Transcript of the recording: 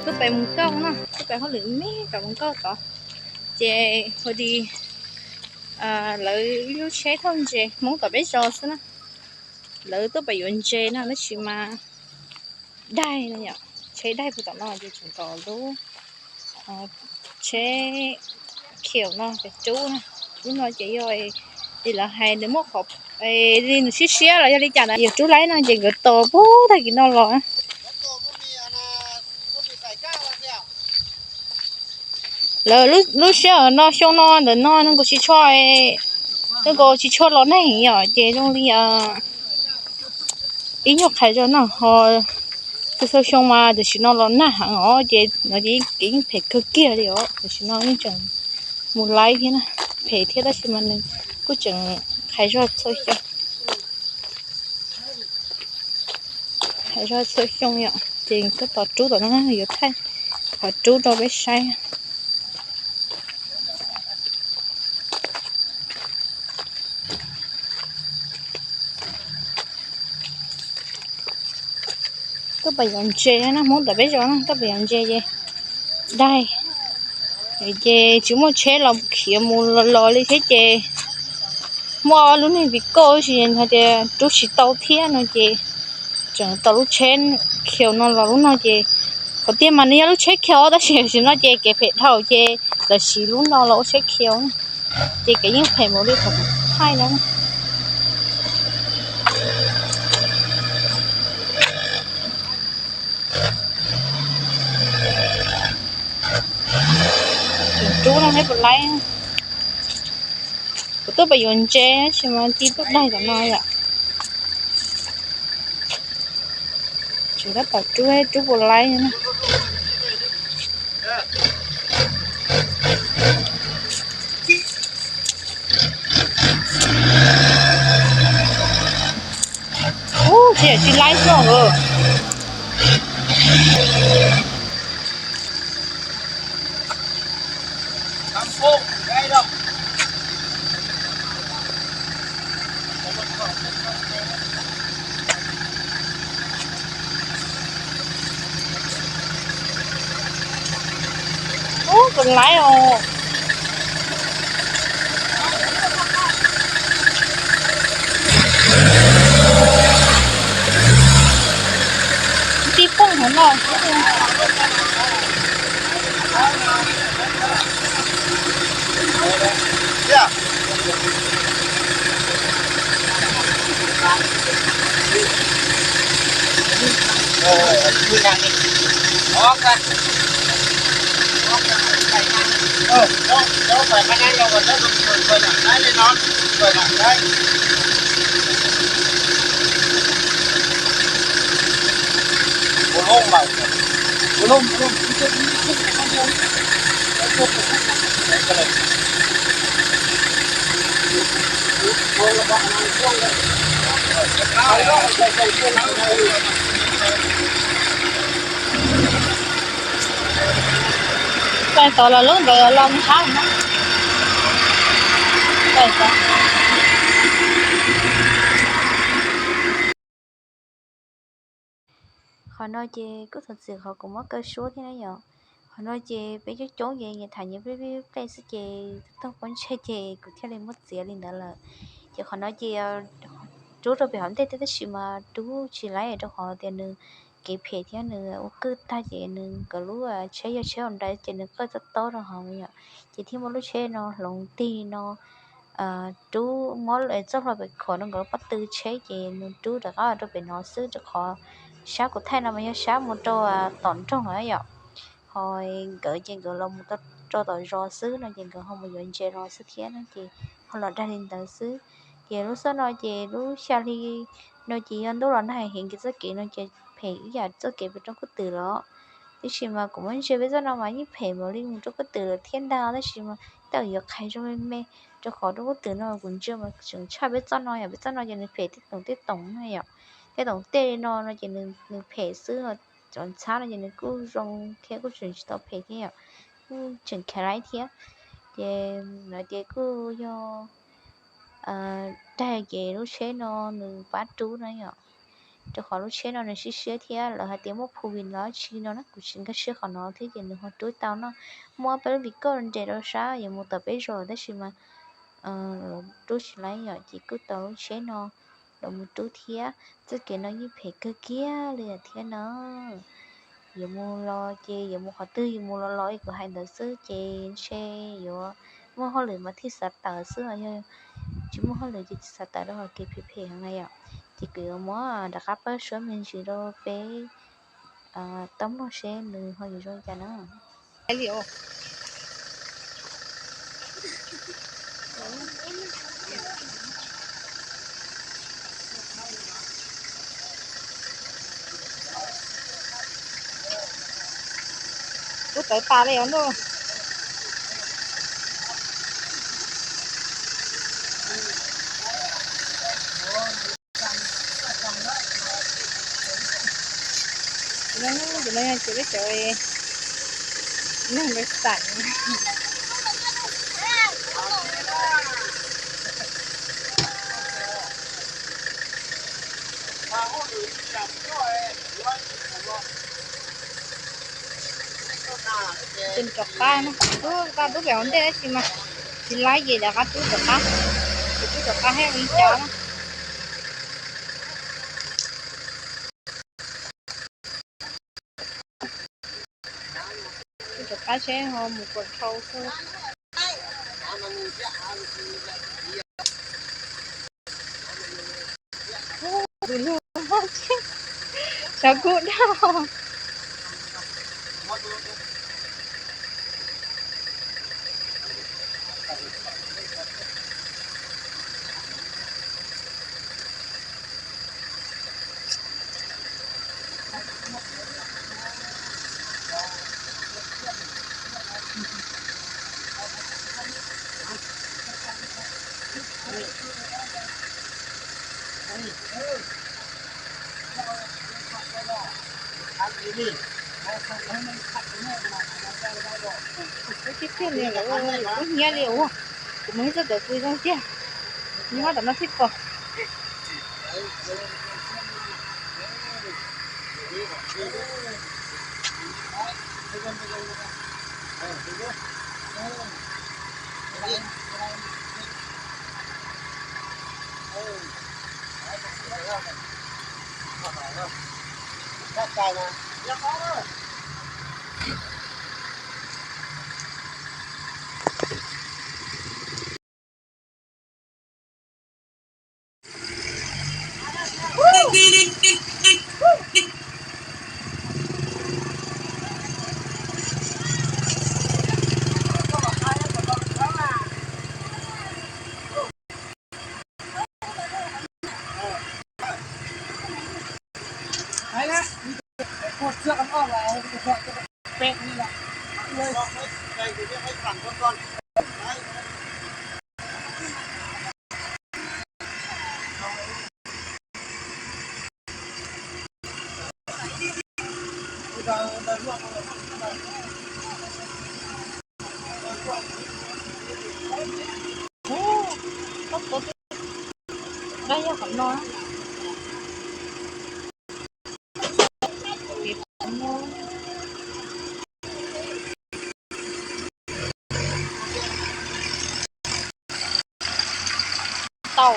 Tuaj pem mus nkauj no, tuaj pem hauj lwm me tom mus nkauj tod. Ces hu di lawv ib lub tsheb thauj ntses Hmoob tom peb zos xwb na. Lawv tuaj pem yuav ntses no tab sis mas daig no yom, tsheb daig puag tom no ces tseem kom lub tsheb khiaum no pem rub na. Lub no ces yog li lawv hais nws muaj qhov li nws siab siab los yog li cas na, yog rub laib no ces nkawd tos puag tag kis no los. Lawv lub sij hawm no xyoo no ntawm no nws nkaus tsis tshua, nws nkaus tsis tshua los neeg yom, ces zoo li ib nyuag qhais zog no ho, txhua xyoo mas tam sim no los nag heev os, ces no ces kev yeej phem kawg kiag li os. Tam sim no yeej tseem mus laib thiab na, phem thiab tab sis mas nws kuj tseem qhais zog txhua xyoo. Qhais zog txhua xyoo yom, ces koj tos rub tom no yuav thaij qhov rub rau peb saib. Tuaj pem yuav ntses no, Hmoob tom peb zos no tuaj pem yuav ntses ces daig, ces tsis muaj tsheb los khiav mus los li thiab ces muaj ob lub neeg viv nkauj ib ntsis hais tias rub tsis tau thiab no ces tseem tos lub tsheb khiaum no los lub no ces qhov tiag mas nws yog lub tsheb khiaum tab sis tam sim no ces kev phem dhau ces lawv siv lub no los ua tsheb khiaum, ces kev yeej phem npaum li thaum thaij no. Tseem rub no neb puas laib. Kuv tuaj pem yuav ntses tab sis mas ci tuaj daig tom no yom. Tseem tab tom rub, rub puas laib na. Ub, tsis yam tsis laib xwb os. Ub, puas laib os. Tib poob hauv no. Pais tod los lub ntawd los mus hab na. Pais tod. Qhov no ces kuj txog txiv qhov kuv muab kaw suab thiab na yom. Qhov no ces peb coob coob ces nyias tham nyias plej plej xwb ces taug pob ntseg ces kuv thiaj li muab txiav li ntawd lawm. Ces qhov no ces rub rau pem hauv ntej thiab tab sis mas rub tsis laib rau qhov tias nws kev phem thiab nws ua qwj tag ces nws nkawd lub tsheb yog tsheb ua nra ces nws qwj tob tob rau hauv yom. Ces thiaj muab lub tsheb no hloov tig no rub muab txoj hlua pem khuam rau nkawd lub pob tw tsheb ces nws rub rov qab rau pem no xwb rau qhov sab kuv thaij no mas yog sab mus rau tom nroog lawm yom. Ho nkawd ces nkawd los mus rau tom zos xwb no ces nkawd ho mus yuav ntses no xwb thiab no ces ho los dag li ntawd xwb. Ces lub xob no ces lub xya hli no ces yog ntuj los nag heev ces txoj kev no ces phem ib yam txoj kev pem roob kub twm los. Tab sis mas kuv muab ntsia peb txoj no mas yeej phem npaum li mus roob kub twm lawm thiab ntag tab sis mas tej zaum yuav qhais zoo me me rau qhov roob kub twm no kuv ntsia mas tseem tshaj peb txoj no yom. Peb txoj no ces nws phem tej toom tej toom na yom. Tej toom tej no no ces nws phem xwb, cov ntxhab no ces nws kuj zoo thiab kuj tseem tsis tau phem thiab yom, kuj tseem khav laib thiab. Ces no ces kuj yog dag ces lub tsheb no nws pab rub na yom. rau qhov lub tsheb no nws siab siab thiab lawv hais tias muaj phu vim los tsis no na, kuv tsis nkag siab qhov no thiab ces nws ho rub tau no. Muaj peb lub vim koj nres rau sab yuav mus tom peb zos tab sis mas rub tsis laib yom, ces kuj tau lub tsheb no los mus rub thiab. Txoj kev no yeej phem kawg kiag li thiab no. Yuav mus los ces yuav mus qhov twg yuav mus los los, kuv hais ntawd xwb ces ntshe yuav muaj hauj lwm mas thiaj xav tawm xwb, yog tsis muaj hauj lwm ces tsis xav tawm rau qhov kev phem phem heev na yom. Ces kuv yuav muab rov qab pab suab me ntsis rau peb tau mloog seb nws ho yuav zoo li cas na. Kuv tawv tas li os ntuj. Ces no yog ces peb cov neeg lawv xaiv. Ces rov qab no, tub, tub pem hauv ntej dab tsi mas tsis laib ces rov qab tub rov qab, ces tub rov qab thiab ua li cas na. Tub rov qab seb ho mus puas dhau xwb. Tus lug xyov kub dhau. Kub tiag tiag li, kub hnyiab li ua. Kuv mus ib txoj tawv pw zoo tiag, nyob tom no thiaj pom. Dab yog qhov no. Tau.